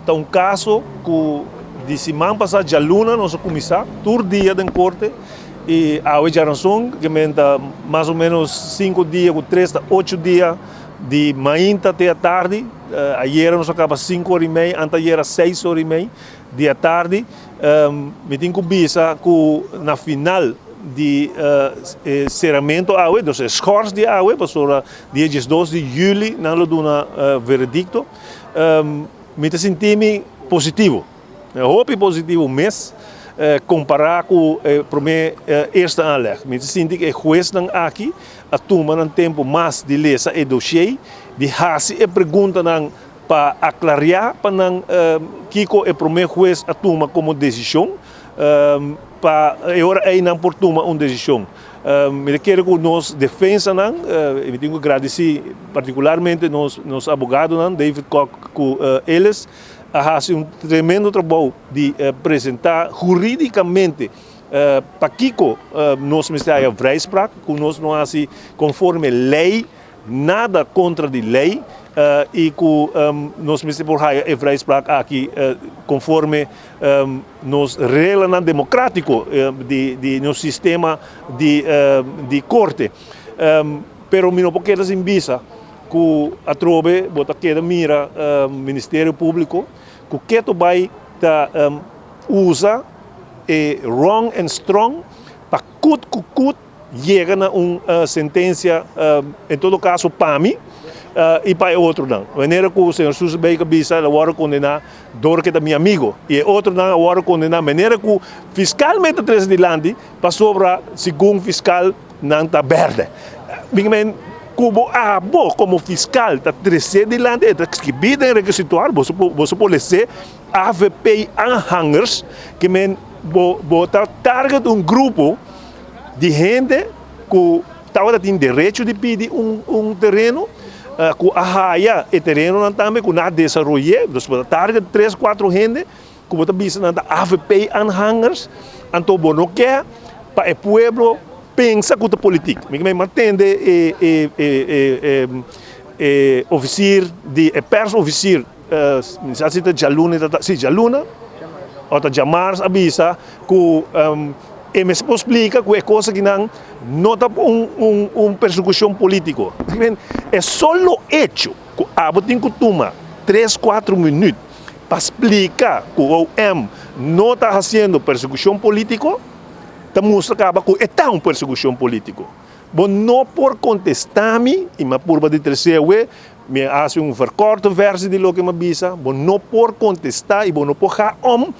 Ta un kaso ku di siman pasá djaluna nos a kuminsá tur dia den korte i awe djaranson ke men ta mas o menos sinku dia ku tres ta ocho dia di mainta te atardi. Ayera nos a kaba sinku ora i mei, antayera seis ora i mei di atardi. Mi tin ku bisa ku na final di e seramentu awe, dus e schors di awe, pasobra dia diesdos di juli nan lo duna veredikto. Mi ta sinti mi positivo, hopi positivo mes kompará ku e promé eerste aanleg. Mi ta sinti ku e huesnan aki a tuma nan tempu mas di lesa e dossier, di hasi e preguntanan pa aklariá pa nan kiko e promé hues a tuma komo desishon, pa e ora ei nan por tuma un desishon. Mi ta kere ku nos defensanan, i mi tin ku gradisí partikularmente nos nos abogadonan David Kok ku Ellis a hasi un tremendo trabou di presentá hurídikamente pakiko nos mester haya vrijspraak, ku nos no hasi konforme lei. Nada kontra di lei i ku nos mester por haya e vrijspraak aki konforme nos reglanan demokratiko di nos sistema di korte. Pero mi no por keda sin bisa ku atrobe bo ta keda mira Ministerio Públiko ku ketu bai ta usa e wrong and strong pa kut ku kut yega na un sentencia, en todo caso pa mi y pa e otronan. Manera cu señor Soesebeek a bisa, el a worde condena door cu e ta mi amigo y e otronan a worde condena manera cu fiscal mester trece dilanti pasobra segun fiscal nan ta berde. Mi men cu bo abo como fiscal ta trece dilanti, e ta scribi den requisitoir, boso por lese avp aanhangers, ke men bo ta target un grupo di hende ku tabata tin derecho di pidi un tereno, ku a haya e terenonan tambe, ku nan a desaroy'é. Dus bo ta target tres, kuatro hende ku bo ta bisa nan ta avp aanhangers, anto bo no ke pa e pueblo pensa ku ta politik. Mi ke mantende e e ofisier di e persofisier, mi sa si ta djaluna, si djaluna o ta djamars a bisa ku e mester por splika ku e kos akinan no ta un persekushon polítiko. E solo echo ku abo tin ku tuma tres kuatro minüt pa splika ku OM no ta hasiendo persekushon polítiko ta mustra kaba ku e ta un persekushon polítiko. Bo no por kontestá mi i mi a purba di trese awe, mi a hasi un verkorte versie di loke mi a bisa, bo no por kontestá i bo no por ha om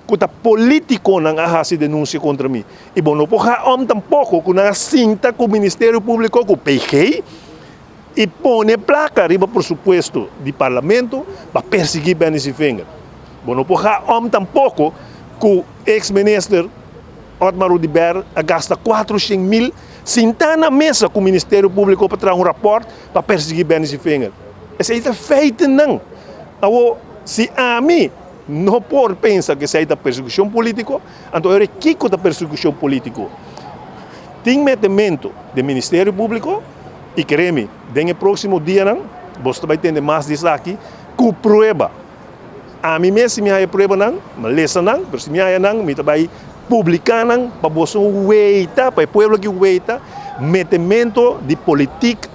ku ta politikonan a hasi denunsia kontra mi i bo no por ha om tampoko ku nan a sinta ku Ministerio Públiko, ku PG, i pone plaka riba presupuesto di Parlamento pa persiguí Benny Sevinger. Bo no por ha om tampoko ku eks minister Otmar Oduber a gasta 400 mil sintá na mesa ku Ministerio Públiko pa traha un rapòrt pa persiguí Benny Sevinger. Esei ta feitennan. Awor, si ami no por pensa ku esei ta persekushon polítiko, anto ora kiko ta persekushon polítiko? Tin metementu den Ministerio Públiko i kere mi, den e próksimo dianan boso ta bai tende mas di esaki ku prueba. Ami mes si mi haya pruebanan, mi a lesa nan, pero si mi haya nan mi ta bai publiká nan pa boso weita, pa e pueblo aki weita metementu di politik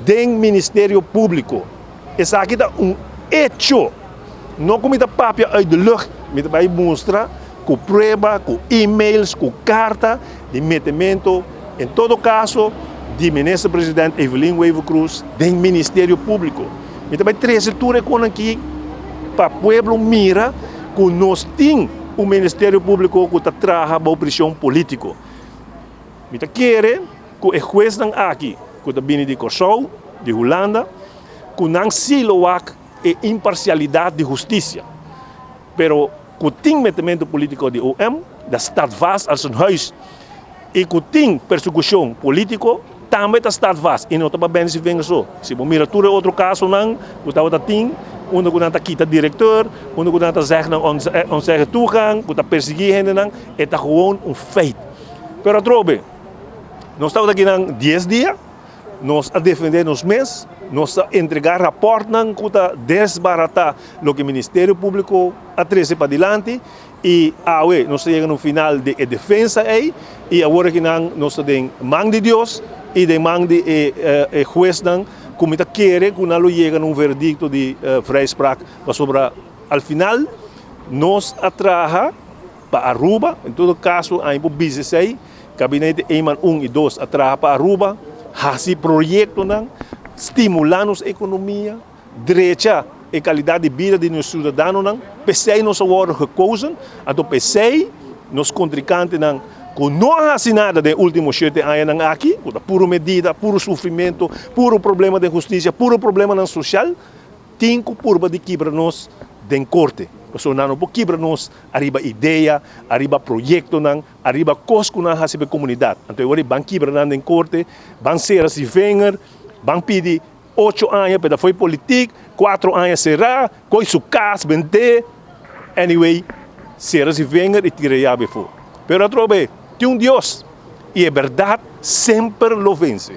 den Ministerio Públiko. Esaki ta un echo. No ku mi ta papia uit de lucht, mi ta bai mustra ku prueba, ku e-mails, ku karta di metemento, en todo kaso di Minister President Evelyn Wever-Croes den Ministerio Públiko. Mi ta bai trese tur e konan aki pa pueblo mira ku nos tin un Ministerio Públiko ku ta traha bou preshon polítiko. Mi ta kere ku e huesnan aki ku ta bini di Kòrsou, di Hulanda, ku nan si lo wak e imparcialidad di husticia, pero cu tin metemento politico di OM, dat staat vast als een huis, y cu tin persecucion politico, tambe ta staat vast, y no ta pa Benny Sevinger so. Si bo mira tur e otro casonan cu tabata tin, unda cu nan ta kita directeur, unda cu nan ta zeg nan onzegge toegang, cu ta persigui hendenan, e ta gewoon un feit. Pero atrobe, nos tabata akinan 10 dia. Nos a defendé nos mes, nos a entregá rapòrtnan ku ta desbaratá loke Ministerio Públiko a trese padilanti i awe nos ta yega na un final di e defensa ei i awor akinan nos ta den man di Dios i den man di e huesnan ku mi ta kere ku nan lo yega na un veredikto di vrijspraak pasobra al final nos a traha pa Aruba, en todo kaso aña por bisa esei, Gabinete Eman un i dos a traha pa Aruba, hasi proyektonan, stimulá nos ekonomia, drecha e kalidat di bida di nos siudadanonan. P'esei nos a wòrdu gekozen, anto p'esei nos kontrikantenan ku no a hasi nada den e último shete añanan aki, ku ta puru medida, puru sufrimentu, puru problema den hustisia, puru problemanan sosial, Tin ku purba di kibra nos den korte, pasobra nan no por kibra nos ariba idea, ariba proyektonan, ariba kos ku nan hasi pa e komunidat. Anto e ora ei ban kibra nan den korte, ban sera si vinger, ban pidi ocho aña pa e ta fo'i politik, kuatro aña será, koi su kas, bendé, anyway, sera si vinger i tira e yabi afó. Pero atrobe, tin un Dios, i e bèrdat semper lo vense.